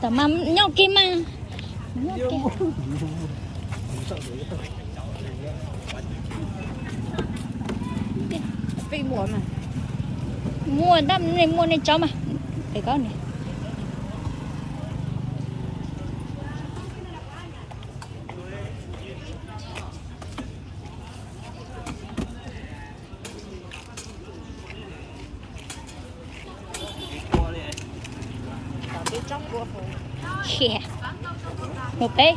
Tam mas nyob kiag mas. Nyob kiag. Muaj, nej muaj nej tso mas. Pem ko ne. Mus peb.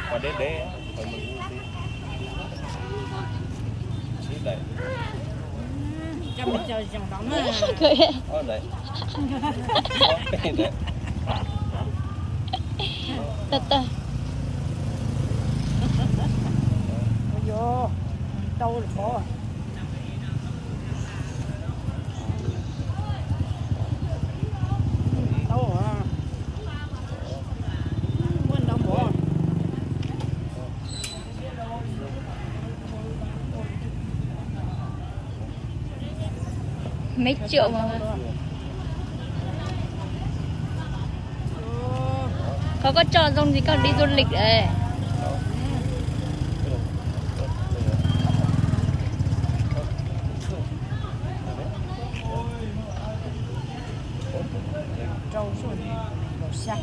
Qhov deb deb, qhov mus ub xwb. Ib daim, ob daim, ob peb daim. Tawg tawg. Yog, tau lawm. Tau, muaj ntau npaum. Mấy triệu mà. Koj, koj tso zoo li koj đi du lịch đấy. Rau, rau xya.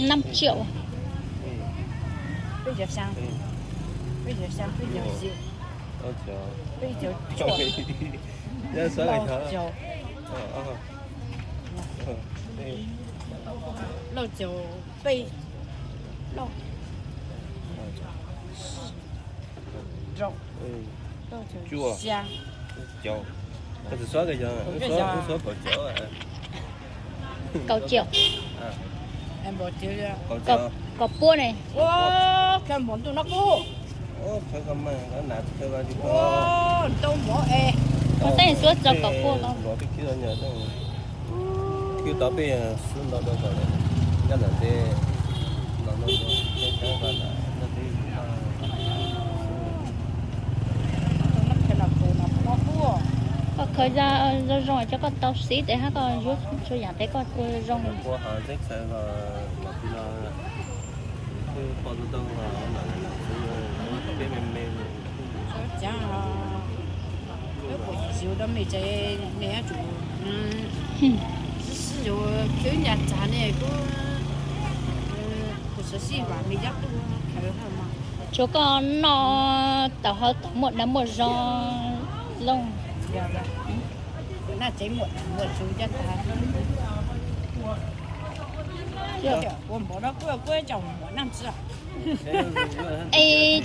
Năm triệu. Peb caug xya, peb caug xya, peb caug xya, peb caug cuaj, plaub caug, plaub caug peb, plaub caug rau, plaub caug xya, kaum triệu. Kaum puab ne. Ua, khaws npaum ntuj no kuj. Ua, ntau npaum es. Ua, tej suab tso kaum puab ko. Koj khaws zoo zoo cov koj tau siv tes hab koj yuav txhua yam tes koj ua zoo. Peb puas txiv ua dab me tsev me yuav tsum sib sib yuav, twb nyas txag ne kuj kuv sawv sij vam me yob tuj khaws hab mas. Tsuav koj noj tau hauv tau muaj dag muaj zog zoo. Naj tsev muaj dag muaj zog caj tag. Ua npaum no kuj kuj tsaum muaj naj tsi. Es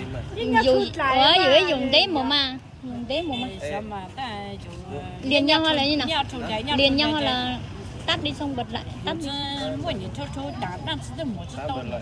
yus, yus ib yus ntev mus mas, yus ntev mus mas. Lias nyob ho lawm, lias nyob ho lawm, tắt đi xong bật lại, tắt đi. Muaj nyias rhaub rhaub tas naj tsi twb mus tsis tau li.